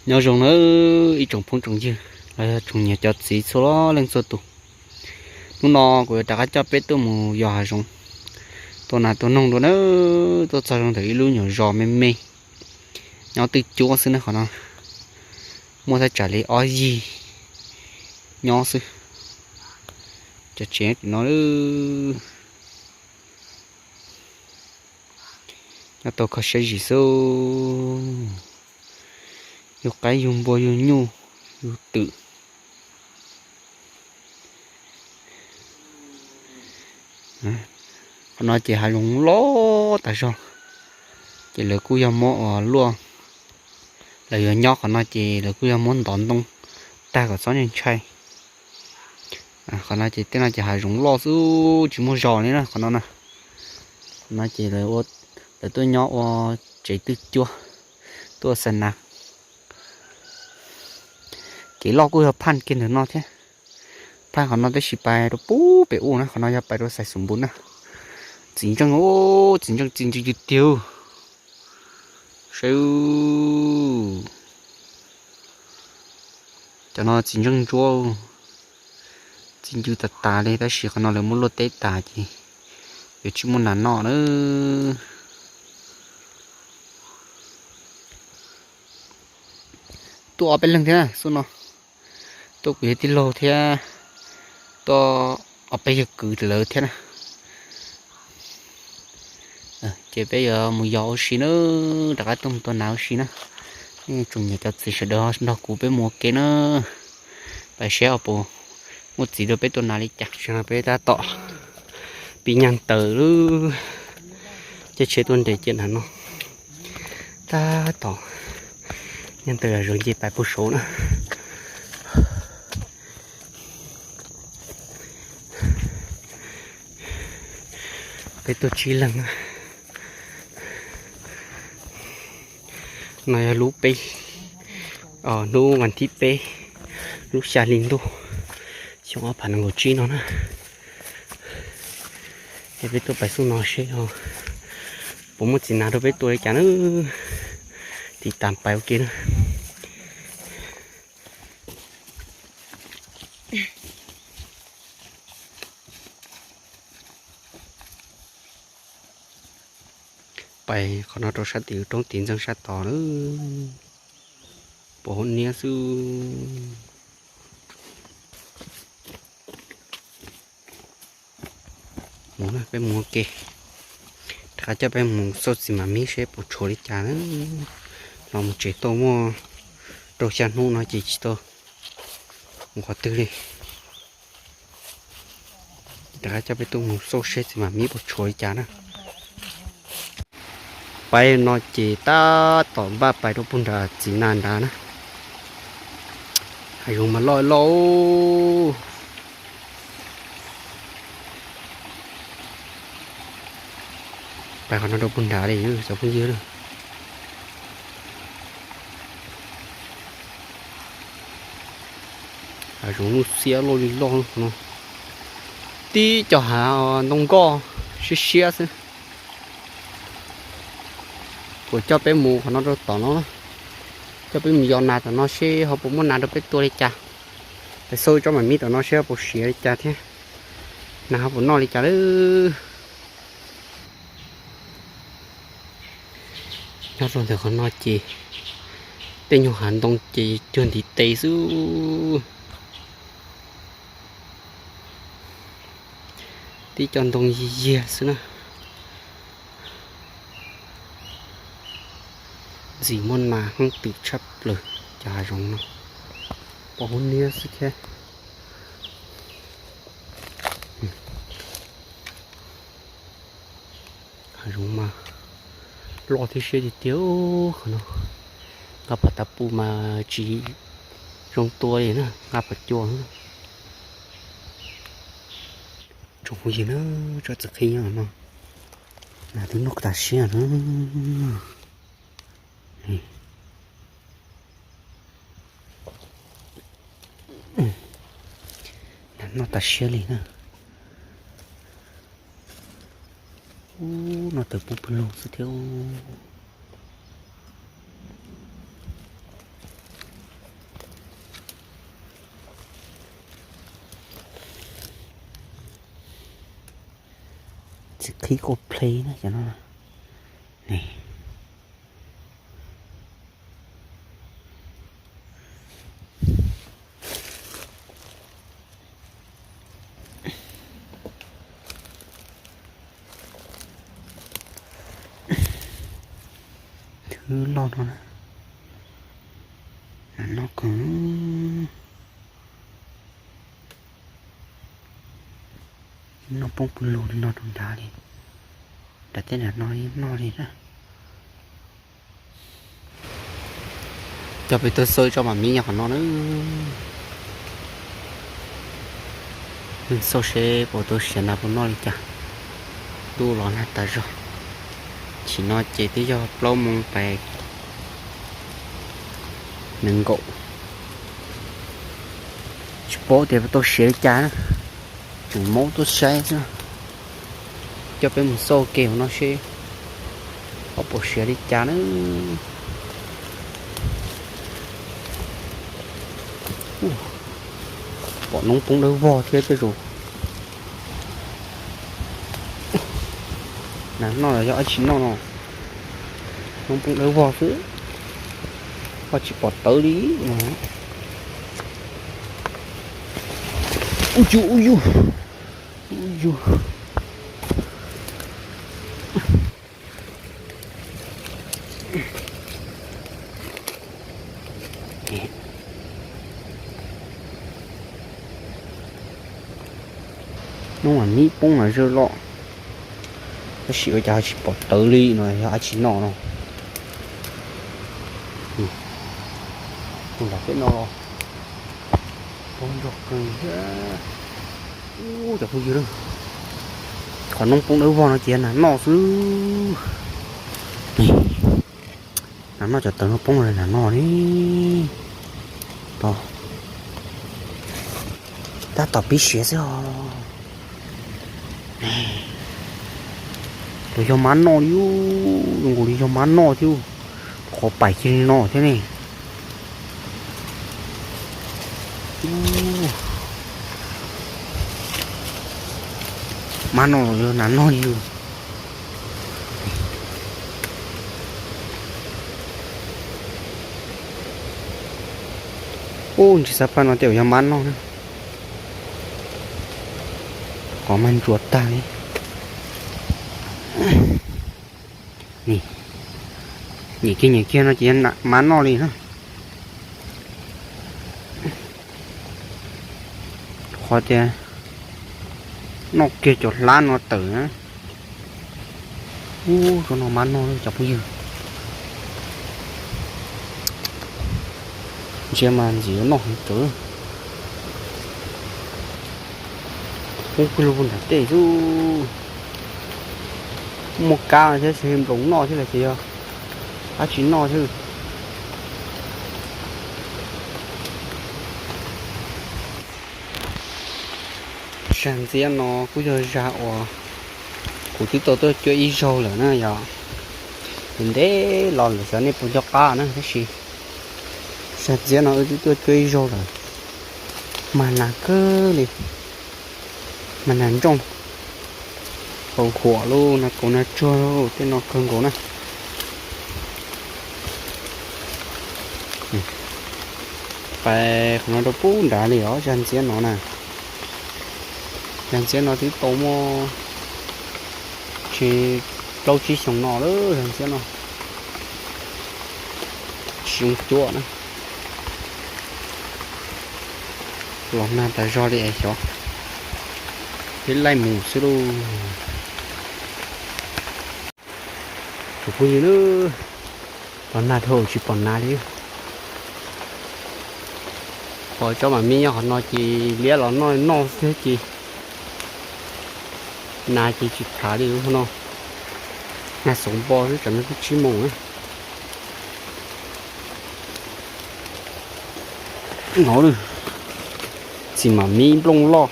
Nyob zoo nawb ib tsoom phooj tsoom ywg los yog tsoom niam cov txiv txhua leej txhua tus. Hnub no kuv yuav rov qab coj peb tuaj mus yos hav zoov, tua nas tua noog dua nawb. Tuaj txog zoo ntawm ib lub nyuam zos me me, nyob twj cuab xwb na qhov no. Muaj thaj tsam li ob yig nyob xwb. Cov tsev tim no nyob tau kho siab zim xwb. Yug qaib yug npua yug nyuj yug twm. Qhov no ces hav zoov loj tas zog, ces lawv kuj yog muab ua luaj. Lawv yuav nyob qhov no ces lawv kuj yog muab ntov ntoo tag kom txhob ntshai. Qhov no ces tej no ces hav zoov loj xwb tsis muaj zos li na qhov no na. Qhov no ces lawv tuaj nyob ua tsev twj cuab, tuaj xa nas. Kev loj kuj yog phaj kiag ntawm no thiab. Phaj qhov no tab sis pais rau pub pem ub na, qhov no yog pais rau Xais Xus Npus na. Txiv ntseej, txiv ntseej txi ncw tiag tiag. Saib, cov no txiv ntseej ntsuab, txi ncw tas tas li tab sis qhov no lawv muab luaj teb tas ces yuav tsis muaj nas noj na. Tuaj ob peb leeg thiab xub no, tuaj kuv yawg tij laug thiab, tuaj ob peb yawg kwv lawv thiab na. Ces peb yuav mus yos ua si na, rov qab tuaj mus tua nas ua si na. Tsoom niam cov txiv sawv daws nrog kuv peb mus ua ke na. Pais saib ho puas muaj txiv rau peb tua nas li cas. Tam sim no peb tab tom pib nyaj taws lub caij tsheb tuaj nres cia nas no. Tab tom nyaj taws zom zaws ces pais puag saud na. Peb tuaj tsib leeg na. No yog lub peb, hnub vas thib peb, lub xya hli ntuj, xyoo ob phav nees nkaum tsib no na. Es peb tuaj pais xub no seb puas muaj txiv nas rau peb tua li cas na. Tiv tas pais ua ke na. Pais qhov no rau sab tim roob tim ntxeeg sab tod na. Pos hauv niab xwb. Mus na, peb mus ua ke. Rov qab coj peb mus xauj txiv mam mib seb puas tshuav li cas na. Los mus tsev tuaj muaj rau xya hnub no ces tsis tau mus qhov twg li. Rov qab coj peb tuaj mus xauj seb txiv mam mib puas tshuav li cas na. Pais no ces tab tom npaj pais rau puag nram txiv nas nrad na. Hav zoov mas loj loj. Pais qhov no rau puag nrad li cov phooj ywg na. Hav zoov lub xiab loj li loj no. Tib co hav ntoo nkoj siab siab xwb. Kuv coj peb mus qhov no rau tom no, coj peb mus yos nas tom no seb ho puas muaj nas rau peb tua li cas. Peb xauj tsob mam mib tom no seb ho puas siav li cas thiab, nas ho puas noj li cas lawm. Nyob rau ntawm qhov no ces tej nyuag hav ntoo ces cuag ntiv tes xwb. Tib co ntoo yiag yiag xwb na. Ntxim muaj nas heev twm tshaj plaws cov hav zoov no. Pos hauv niab xwb thiab. Hav zoov mas loj thiab siab tiag tiag qhov no. Nqa pas tav pum mas tsis zoo tua li na, nqa pas cua. Tsoom phooj ywg na, tsob txiv qhib nyob no, nas twb noj tas siab na. Nas noj tas siab li na. Ub, noj tawm pub pw lug xwb thiab. Txiv qhib kauj plhe na cov no. Thwb loj no, no kawg. Noj poob pw lug li no rau nrad li, nram tej nram no noj li na. Coj peb tuaj xauj tsob mas mib nyob qhov no na. Xauj seb puas tau siav nag puas noj li cas. Ntuj los nag tas zog. Chim no ces twb yog plaub moos pais nees nkaum. Tsis paub tias puas tau siav li cas na. Tseem maub tuaj saib xwb. Coj peb mus xauj ke hauv no seb ho puas siav li cas na. Pom noob poob dawb vog thiab tej zaum. Nag noj los yog dab tsi noj no. Noob poob dawb vog xwb. Ho tsis pom tawv li no. Ub yug, ub yug, ub yug. Noob mas mib poob mas zawj loj, tab sis ua cas ho tsis pom tawv li no, yog dab tsi noj no. Tus nram peb no los poob nrog kawg thiab. Ub, cov phooj ywg, qhov noob poob dawb vog no ces nag noj xwb. Nag noj cov tawv no poob nag noj li. Tab tom pib siav xwb os. Los yog mab noj li, zoo nkaus li yog mab noj thiab. Qhov pais kiag li no thiab ne. Mab noj los yog nag noj li. Ub, ntsis xab phaj no tej zaum yog mab noj na. Qhov mas ntsuav tag li. Nyem kiag nyem kiag no ces mab noj li na. Qhov tias noj kiag cov hlab no tawm na. Ub, tsob no mab noj cov phooj ywg. Ntsia mas ntxim noj heev tawv. Poob pw lug nram tej xwb. Muaj kab thiab, nploos noj thiab los ces yog dab tsi noj thiab. Zag ntxiab no kuj yog zag uas kuv twb tau tuaj cuab ib zaug lawm na yom. Ntev ntev los lawm xyov nej puas nco qab na tab sis zag ntxiab no wb twb tuaj cuab ib zaug lawm. Mas nag kawg li, mas nag ntsooj, hau huam lub nag kauv nag tsuag tej no kawg nkaus na. Pais qhov no rau pub nrad li os, zag ntxiab no na. Zag ntxiab no twb tau muaj tsis plaub tsib xyoos no lawm zag ntxiab no. Tsis zoo cuab na. Los nag tas zog li es xyov, peb laij mus xwb lauj. Tus phooj ywg na, los nag dhau tsis pom nas li. Qhov tsob mas me nyob qhov no ces liab los noj noj xwb ces nas ces tsis tham li no. Nag xoov npo xwb tsam no twb tsib moos na. No, txiv mam mib nplooj loj.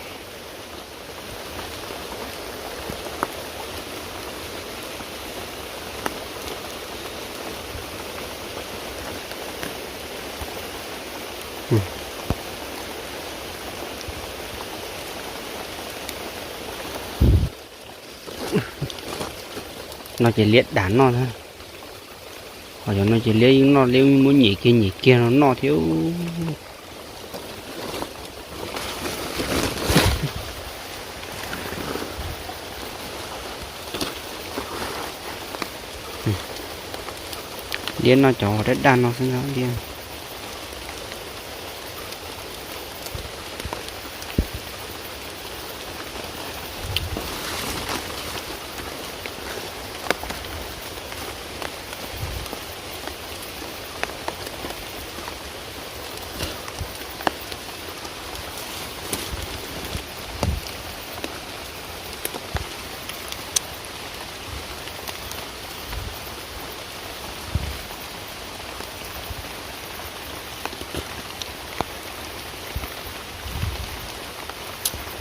No ces liab dam noj thiab. Ho cov no ces liab yeej noj, liab muab nyem kiag nyem kiag no noj thiab. Liab noj cov daj daj no xwb na liab.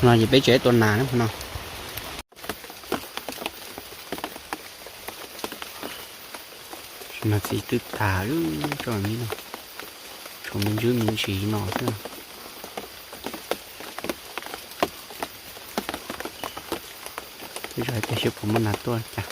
No ces peb tseem tua nas na no. Mas txiv twb tag lawm, tshuav me ntsis me ntsis no xwb. Peb zov ib pliag seb puas muaj nas tuaj cas.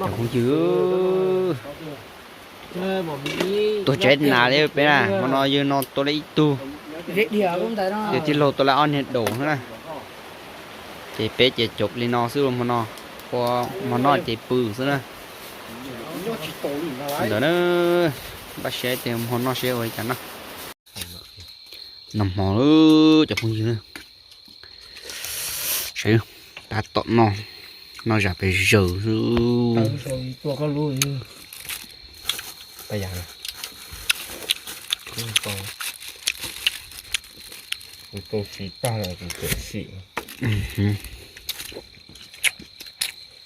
Cov phooj ywg, tuag tsaib nas li peb na, hmo no yawg no tua lawm ib tug, yawg tij laug tua lawm ob niag daus xwb na. Ces peb ces cov li no xwb hmo no, ua hmo noj ces pw xwb na. Ntawd na, npaj siab tias hmo noj seb ua li cas na. Noj hmo lawm cov phooj ywg. Seb, tab tom noj, noj zam pes zaws xwb.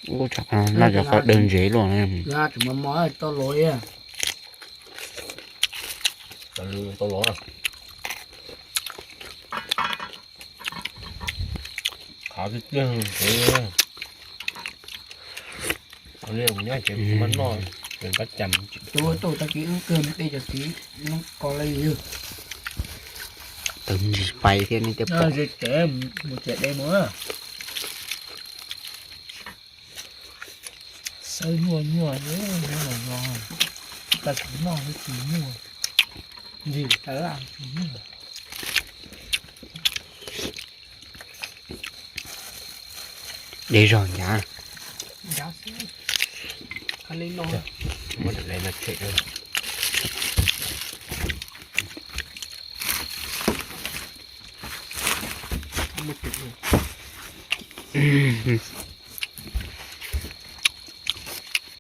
Ub, tsam no noj cov qos dawb ntsev luaj. Qhov tiag tiag, tau tag kis wb kawg dej cov txiv, noj ko li yog. Tawg ntsis pais thiab nej cov pom. Mus txiav dej mus. Xawb nyuaj nyuaj, tag kis noj tsis muaj ntsis tas laj tsis muaj. Dej zog ncav.